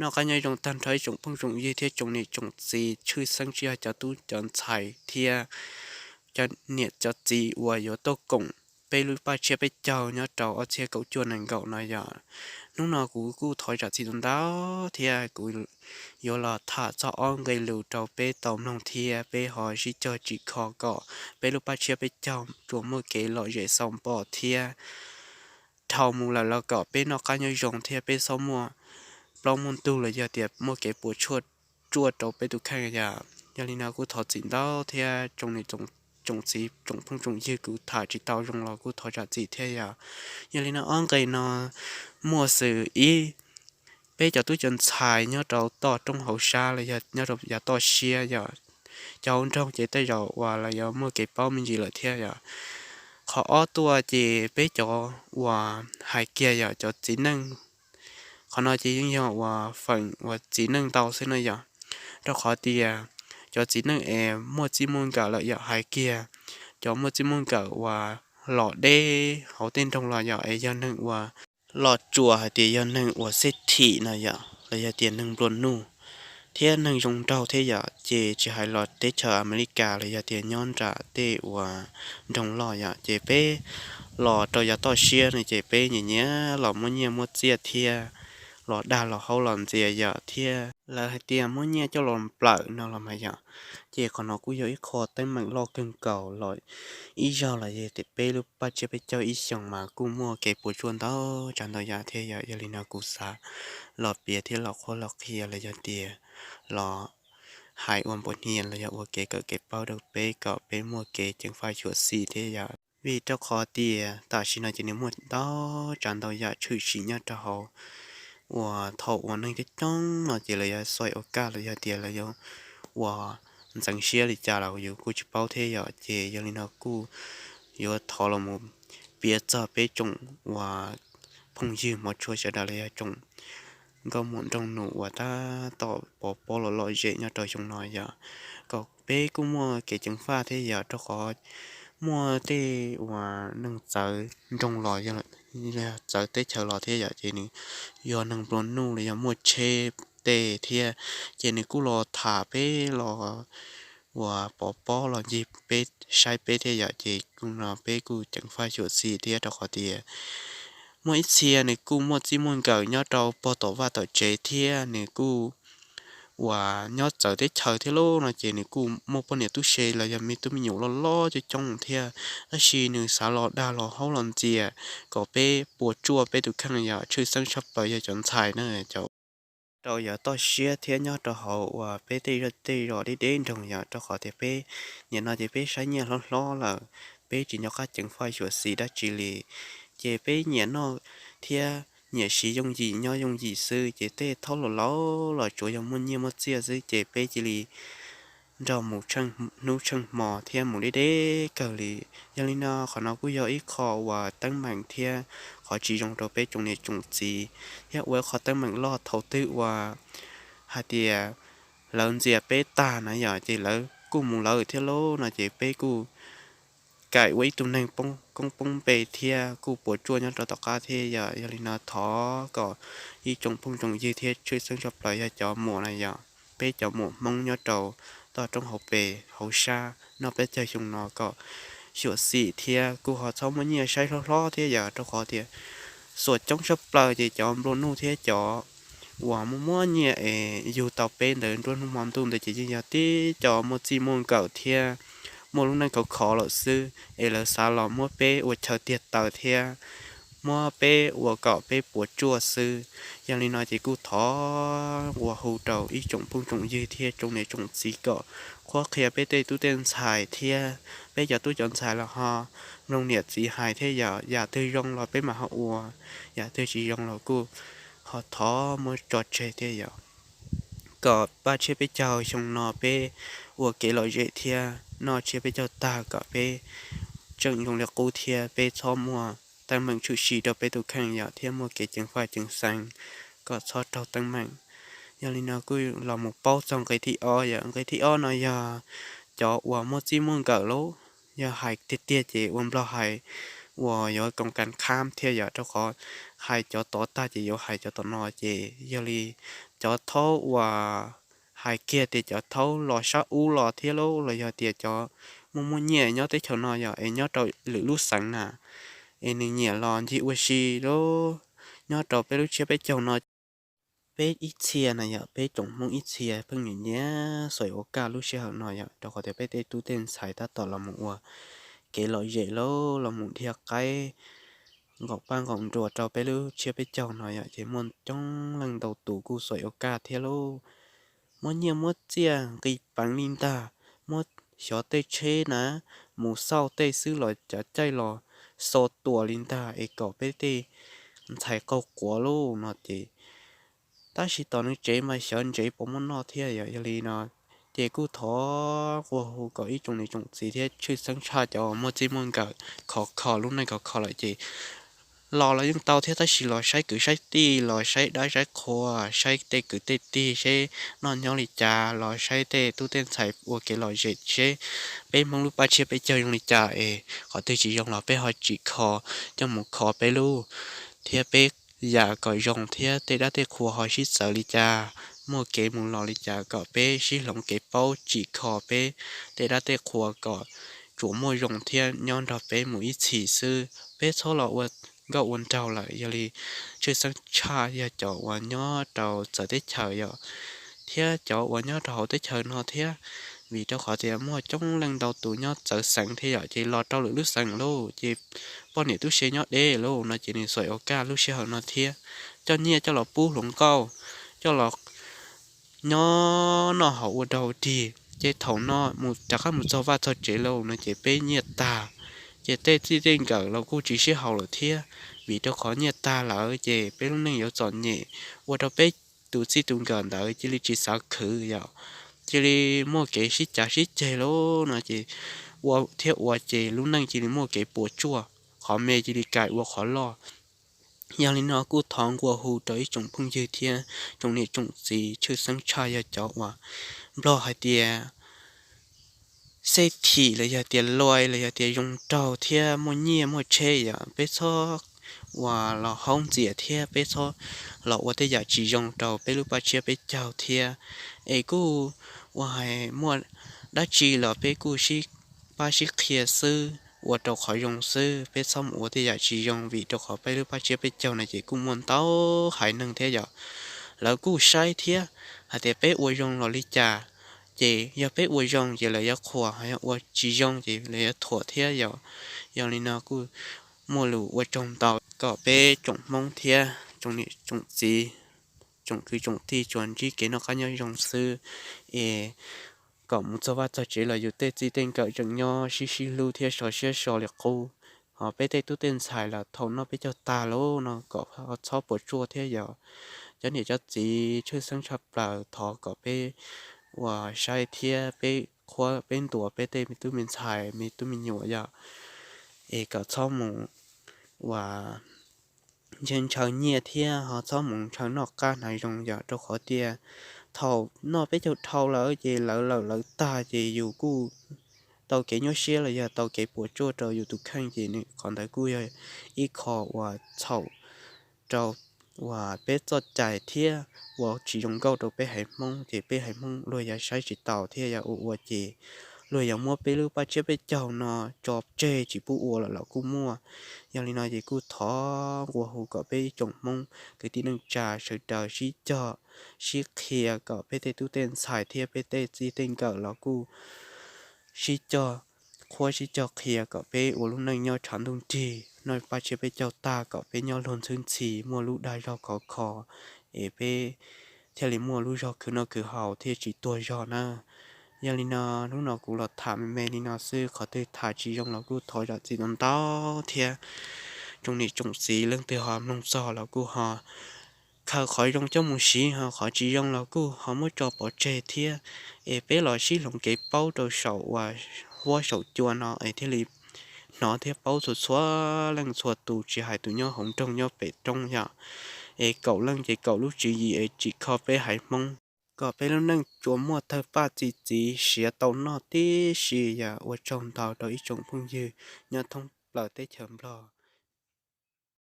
Noj qab nyob zoo tag nrho ib tsoom phooj tsoom ywg thiab tsoom niam tsoom txiv tshwj xeeb tsis yog cov tub cov ntxhais thiab cov niam cov txiv uas yuav tuaj koom peb lub paj tshiab peb caug nyob rau ob txhiab kaum cuaj nees nkaum no yom. Hnub no kuv kuj thov zam txim ntau thiab kuv yuav los tham txog ob nqe lus rau peb tau mloog thiab peb ho sib cog tsim kho kom peb lub paj tshiab peb caug tsuas muaj kev lom zem xaus npo thiab dhau mus lawm los kom peb noj qab nyob zoo thiab peb txhob muaj plaub muaj ntug los yog tias muaj kev puas tsuaj rau peb tus kheej yom. Yog li no kuj thov txim ntau thiab tsoom niam tsoom txiv tsoom phooj tsoom ywg kuv tham tsis tau zoo los kuj thov zam txim thiab yom. Yog li no ob nqe no muaj xws ib, peb cov tub cov ntxhais nyob rau toj roob hauv sab los yog nyob rau yav toj siab yom, cov hauv nroog ces tej zaum uas lawv yuav muaj kev paub me ntsis lawm thiab yom. Qhov ob tuaj ces peb cov uas hais kiag yog cov txiv neej, qhov no ces yeej yog uas feem uas txiv neej ntau xwb no yom. Rau qhov tias cov txiv neej es muaj txij muaj nkawm lawm yom, hais kiag cov muaj txij muaj nkawm uas los deb hauv tej nroog los yom, es yog neeg uas los tsuas hais tias yog neeg uas xej thim no yom, los yog tias neeg nplua nuj thiab neeg zoo nraug thiab yom, ces tsis hais los teb chaws Amelikas los yog tias nyob nram tej uas nroog loj yom, ces peb los rau yav toj siab no ces peb nyiam nyiam los muab nyiaj muab txiaj thiab los dag los haub los ntxias yom, thiab lawv hais tias muab nyiaj coj los nplawm no los mas yom. Ces qhov no kuj yog ib qho teeb meem loj kawg nkaus los ib zaug los yog tias peb lub paj tsiab peb caug ib xyoos mas kuj muaj kev puas tsuaj ntau tsav ntau yam thiab yom. Yog li no kuv xav los piav thiab los qhuab los qhia los yog tias los hais ua npua hnia los yog ua kev kawm kev paub rau peb kom peb muaj kev ceev faj xyuam xim thiab yom. Vim rau qhov tias tam sim no ces nws muaj ntau tsav ntau yam tshwm sim nyob rau hauv uas thaum uas neeg coob coob no ces lawv yuav xav ua kaj los yog tias lawv yuav uas ntxeev siab li cas los yus kuj tsis paub thiab yom. Ces yog li no kuj yuav thov los mus piav txog peb tsoom uas phooj ywg hmov tshua sawv daws los yog tsoom nkauj muam nraug nus uas tab tom pov pob los lom zem nyob rau xyoo no yom, kom peb kuj muaj kev ceev faj thiab yom, rau qhov muaj tej uas neeg txawv nroog los yog txawv teb chaws los thiab yom, ces nws yog neeg nplua nuj los yog muaj tsheb tej thiab, ces nws kuj los tham peb los uas pov pob los ncig peb saib peb thiab yom, ces kuj no peb kuj ceev faj xyuam xim thiab rau qhov tias muaj ib txhia nws kuj muaj txij muaj nkawm nyob rau pog tom vaj tom tsev thiab nws kuj uas nyob txawv teb chaws thiab lauj no ces nws kuj muaj poj niam tub se los yog me tub me nyuam loj loj coob coob thiab, tab sis nws xav los dag los haub los ntxias kom peb puas tsuaj peb tus kheej yom, tshwj xeeb tshaj plaws yog cov ntxhais na, cov rau yav toj siab thiab nyob rau hauv uas peb tej zej tej zos deb deb nroog yom, rau qhov tias peb nim no ces peb saib nyiaj hlob hlob lawm, peb tsis nco qab ceev faj xyuam xim dab tsi li, ces peb nyiam noj thiab nyiam siv yooj yim nyob yooj yim xwb, ces tej thaub laus laus los tsuas yog muaj nyiaj muaj txiaj xwb ces peb cia li nrog mus tsheej hnub tsheej hmo thiab mus deb deb kawg li. Yog li no qhov no kuj yog ib qho uas teeb meem thiab qhov tsis zoo rau peb tsoom niam tsoom txiv, thiab ua ib qho teeb meem loj thaum twg uas hais tias lawv ntxias peb tag na yom, ces lawv kuj mus lawv thiab lauj no ces peb kuj kaim ua ib tug neeg poob koob poob npe thiab kuj puas tsuaj nyob rau tom qab thiab yom. Yog li no thov kom ib tsoom phooj tsoom ywg thiab tshwj xeeb tshaj plaws yog cov muam na yom, peb cov muam Hmoob nyob rau toj roob hauv pes hauv sab noj peb caug xyoo no kom xyuam xim thiab kuj ho txhob muaj nyiaj saib hlob hlob thiab yom, rau qhov tias xuam coob tshaj plaws ces cov nplua nuj thiab cov uas muaj muaj nyiaj es yug tau peb ntawd nruab hnub hmo ntuj ntawd ces yeej yog tib cov muaj txij muaj nkawm thiab muaj lub neej khov khov lawm xwb es lawv xav los muab peb ua chaw tiag taws thiab muab peb ua kom peb puas tsuaj xwb. Yog li no ces kuj thov ua hu rau ib tsoom phooj tsoom ywg thiab tsoom niam tsoom txiv kom qhuab qhia peb tej tub tej ntxhais thiab peb cov tub cov ntxhais los ho mloog niam txiv hais thiab yom, yam twg zoo los peb mam ho ua, yam twg tsis zoo los kuj ho thov muab tso tseg thiab yom. Kom paj tsiab peb caug xyoo no peb ua kev lom zem thiab noj tsiab peb caug tag kom peb tseem zoo li qub thiab peb txhob muaj teeb meem tshwm sim rau peb tus kheej yom, thiab muaj kev ceev faj ceev xeev kom txhob raug teeb meem. Yog li no kuj los mus paub txog nqe thib ob yom, nqe thib ob no yog cov uas muaj txij muaj nkawm lauj, yog hais tiag tiag ces ua Nplog hais uas yuav koom kas khab thiab yom, rau qhov hais cov tod tag ces yuav hais cov tom no ces yog li cov thaub uas hais kiag tias cov thaub los sab ub los thiab lauj, los yog tias cov muaj muaj nyiaj nyob teb chaws no yom, es nyob rau lwm lub xeev na, es nws nyiam los ncig ua si lauj. Nyob rau peb lub tsiab peb caug no, peb ib txhia na yom, peb tsoom Hmoob ib txhia pheej nyiam nyiam xuas ua kaj lub sij hawm no yom, rau qhov tias peb tej tub tej ntxhais tab tom los mus ua kev lom zem lauj, los mus dhia qaib nqaum paj nqaum nruas rau peb lub tsiab peb caug no yom, ces muaj coob leej ntau tus kuj xuas ua kaj thiab lauj. Muab nyiaj muab txiaj nqis peev li ntag, muab xyov tej tsheb na, mus xauj tej xwb los cav caij los xo tua li ntag es kom peb tej ntxhais qaug quav lauj no ces, tab sis tom nws tsev mas xyov ntsev puas muaj noj thiab yom. Yog li no ces kuj thov nqua hu kom ib tsoom niam tsoom txiv thiab tshwj xeeb tshaj cov uas muaj txij muaj nkawm khov kho lub neej khov kho lawm ces los los yeej tau thiab, tab sis los saib kwv saib tij, los saib dab saib qhua, saib tej kwv tej tij seb noj nyob li cas, los saib tej tub tej ntxhais ua kev lom zem seb peb Hmoob lub paj tsiab peb caug zoo li cas es qhov twg tsis zoo los peb ho tsim kho coj mus kho peb lub thiab peb yam kom zoo thiab tej dab tej qhua ho sib txawv li cas, muaj kev mus los li cas kom peb sib hloov kev paub tsim kho peb tej dab tej qhua kom tsuas muaj zoo thiab nyob nrog peb mus ib txhis xwb, peb txhob los ua nkauj ua nraug lawm. Yog li tshwj xeeb tshaj yog cov uas nyob rau txawv teb chaws yom, thiab cov uas nyob rau hauv teb chaws no thiab, vim rau qhov tias muaj coob leej ntau tus nyob txawv xeev thiab yom, ces los rau lwm lub xeev lauj, ces poj niam tub se nyob deb lauj no ces nws xuas ua kaj lub sij hawm no thiab, coj nyiaj coj los pub hluas nkauj, coj los nyob noj haus ua dog dig, ces thaum no mus rov qab mus txog vaj txog tsev lauj no ces peb nyiaj tag, ces tej txij tej nkawm los kuj tsis sib haum lawm thiab, vim rau qhov nyiaj tag lawm ces peb lub neej yuav txom nyem, ua rau peb tus txij tus nkawm ntawd cia li tsis xav khwv yom, cia li muaj kev sib cav sib ceg lauj no ces ua thiab ua ces lub neej cia li muaj kev puas tsuaj, qhov me cia li kais ua qhov loj. Yog li no kuj thov nqua hu rau ib tsoom phooj ywg thiab tsoom niam tsoom txiv tshwj xeeb tshaj yog cov uas Nplog hais tias xej thim los yog tias luaj los yog tias zoo nraug thiab muaj nyiaj muaj tsheb yom, peb txhob uas los haub ntxias thiab peb txhob los ua tej yam tsis zoo rau peb lub paj tsiab peb caug thiab. Es kuj uas hais muaj dab tsi los peb kuj sib pab sib qhia xwb, ua rau qhov zoo xwb, peb txhob mus ua tej yam tsis zoo, vim rau qhov peb lub paj tsiab peb caug no ces kuj muaj ntau haiv neeg thiab yom, lawv kuj saib thiab hais tias peb ua zoo los li cas, ces yog peb ua zoo ces lawv yuav qhuas, yog ua tsis zoo ces lawv yuav thuam thiab yom. Yog li no kuj muaj lus ua tsaug ntau kom peb tsoom Hmoob thiab tsoom niam tsoom txiv, tsoom kwv tsoom tij tsuas ntsib kev noj qab nyob zoo xwb, es kom mus txog vaj txog tsev los yus tej txij tej nkawm tseem nyob sib sib hlub thiab so siab so li qub. Ho peb tej tub tej ntxhais los thaum noj peb caug tag lauj no kom txhob puas tsuaj thiab yom. Cov niam cov txiv tshwj xeeb tshaj plaws thov kom peb uas saib thiab peb qhuab peb ntuas peb tej me tub me ntxhais me tub me nyuam yom, es kom txhob mus uas ntshaw ntshaw nyiaj thiab ho txhob mus ntshaw noj qab hnav zoo yom, rau qhov tias thaum noj peb caug dhau lawm ces lawv lawm lawv tag ces yus kuj tau kev nyuaj siab los yog tau kev puas tsuaj rau yus tus kheej ces nws qhov ntawd kuj yog ib qho uas txhaum rau uas peb txoj cai thiab ua tsis zoo nkauj rau peb haiv Hmoob ces peb haiv Hmoob luag yuav saib tsis taus thiab yog ua ua ces luag yuav muab peb lub paj tsiab peb caug no tso tseg tsis pub ua lawm los kuj muaj. Yog li no ces kuj thov nqua hu kom peb ib tsoom Hmoob kwv tij neej tsa sawv daws sib cog sib qhia kom peb tej tub tej ntxhais thiab peb tej txij tej nkawm los kuj sib cog qhuab sib cog qhia kom peb ua lub neej nyob tshav ntuj nrig, noj paj tsiab peb caug tag kom peb nyob luag ntxhwb ntxhi muaj lub dag zog khov kho, es peb thiaj li muaj lub zog khwv noj khwv haus thiaj tsis tuag zog na. Yog li no hnub no kuv los tham me me li no xwb, qhov twg tham tsis zoo los kuj thov zam txim ntau ntau thiab. Tsoom niam tsoom txiv leej twg ho mloog txog los kuj ho khaws qhov zoo coj mus siv, ho qhov tsis zoo los kuj ho muab tso pov tseg thiab. Es peb los sib hloov kev paub rau saum uas huab saum cua no es thiaj li hnov thiab paub txhua txhua leej txhua tus, tsis hais tus nyob hauv nroog nyob pem roob yom. Es kaum leej ces kaum lub tswv yim es tsim kho peb haiv Hmoob kom peb lub neej tsuas muaj tawg paj txi txiv siav tau noj tib si yom. Ua tsaug ntau rau ib tsoom phooj ywg nyob thoob plaws teb chaws Nplog.